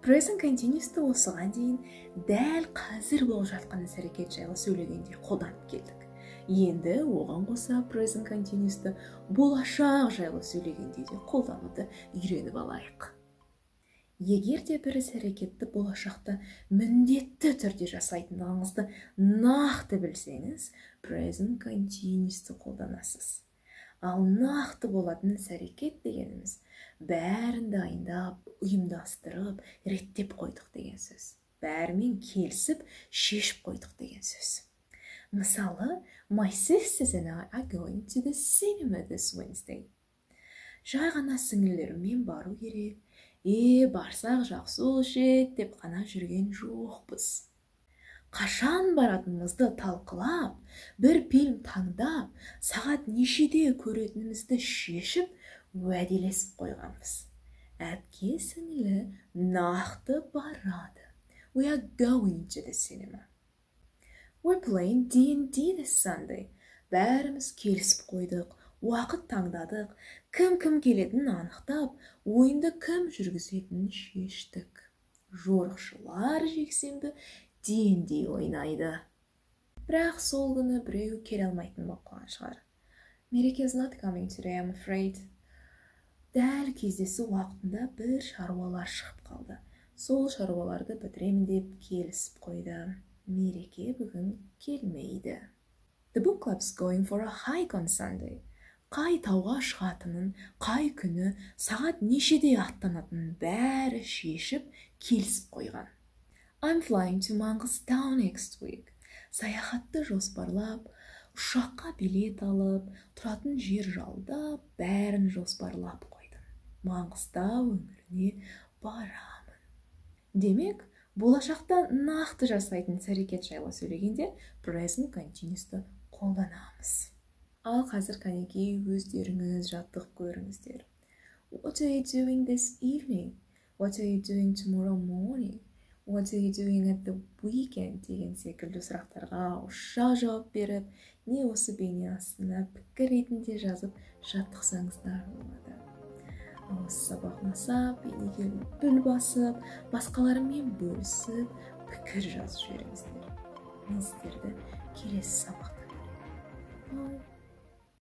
Present continuous'ты осыған дейін дәл қазір болып жатқан іс-әрекет жайлы сөйлегенде қолданып келдік. Енді оған қоса present continuous'ты болашақ жайлы сөйлегенде де қолдануды үйреніп алайық. Егер де бір іс-әрекетті болашақта міндетті түрде жасайтындығыңызды нақты білсеңіз, present continuous'ты қолданасыз. Ал нақты болатын іс-әрекет дегеніміз бәрін дайындап, ұйымдастырып, реттеп қойдық деген сөз. Бәрімен келісіп, шешіп қойдық деген сөз. Мысалы, my sisters and I are going to the cinema this Wednesday. Жай ғана сіңілілеріммен бару керек. Барсақ жақсы болушы еді деп қана жүрген жоқпыз. Қашан баратынымызды талқылап, бір фильм таңдап, сағат нешеде көретінімізді шешіп, уәделесіп қойғанбыз. Әпке сіңілі нақты барады. We are going to the cinema. We're playing D&D this Sunday. Бәріміз келісіп қойдық, уақыт таңдадық, кім-кім келетінін анықтап, ойынды кім жүргізетінін шештік. Жорықшылар жексенбі D&D ойнайды. Бірақ сол күні біреу келе алмайтын болып қалған шығар. Мереке is not coming today, I'm afraid. Дәл кездесу уақытында бір шаруалар шығып қалды. Сол шаруаларды бітіремін деп келісіп қойды. Мереке бүгін келмейді. The book club's going for a hike on Sunday. Қай тауға шығатынын, қай күні, сағат нешеде аттанатынын бәрі шешіп, келісіп қойған. I'm flying to Mangistau next week. Саяхатты жоспарлап, ұшаққа билет алып, тұратын жер жалдап, бәрін жоспарлап қойдым. Маңғыстау өңіріне барамын. Демек, болашақта нақты жасайтын іс-әрекет жайлы сөйлегенде present continuous'ты қолданамыз. Ал қазір кәнекей өздеріңіз жаттығып көріңіздер. What are you doing this evening? What are you doing tomorrow morning? What are you doing at the weekend? Деген секілді сұрақтарға ауызша жауап беріп, не осы бейне астына пікір ретінде жазып жаттықсаңыздар болады. Осы сабақ ұнаса, бейнеге гүл басып, басқаларымен бөлісіп, пікір жазып жіберіңіздер. Мен сіздерді келесі сабақта көремін. Bye.